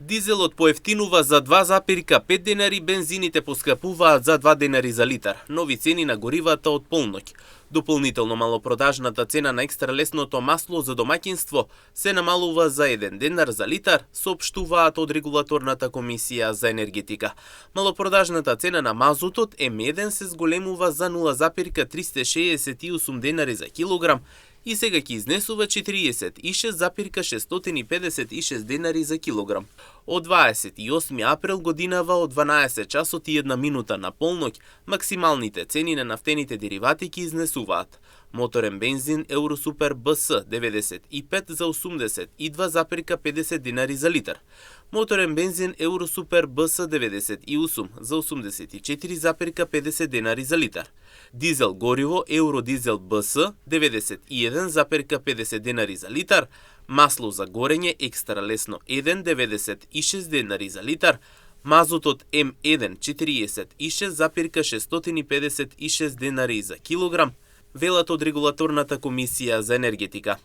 Дизелот поевтинува за 2,5 денари, бензините поскапуваат за 2 денари за литар. Нови цени на горивата од полноќ. Дополнително малопродажната цена на екстра лесното масло за домаќинство се намалува за 1 денар за литар, соопштуваат од Регулаторната комисија за енергетика. Малопродажната цена на мазутот М1 се зголемува за 0,368 денари за килограм и сега ќе изнесува 46,656 денари за килограм. Од 28 април годинава од 12 часот и 1 минута на полноќ, максималните цени на нафтените деривати ќе изнесуваат. Моторен бензин Евросупер БС 95 за 82,50 денари за литар. Моторен бензин Евросупер БС 98 за 84,50 денари за литар. Дизел гориво Евродизел БС 91,50 денари за литар. Масло за горење екстра лесно 1 96 денари за литар. Мазутот М1 46,656 денари за килограм, велат од Регулаторната комисија за енергетика.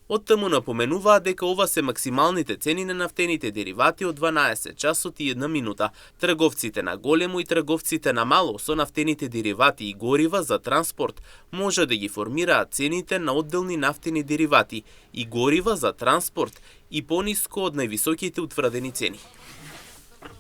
Од ТМ напоменуваат дека ова се максималните цени на нафтените деривати од 12 часот и 1 минута. Трговците на големо и трговците на мало со нафтените деривати и горива за транспорт може да ги формираат цените на одделни нафтени деривати и горива за транспорт и пониско од највисоките утврдени цени.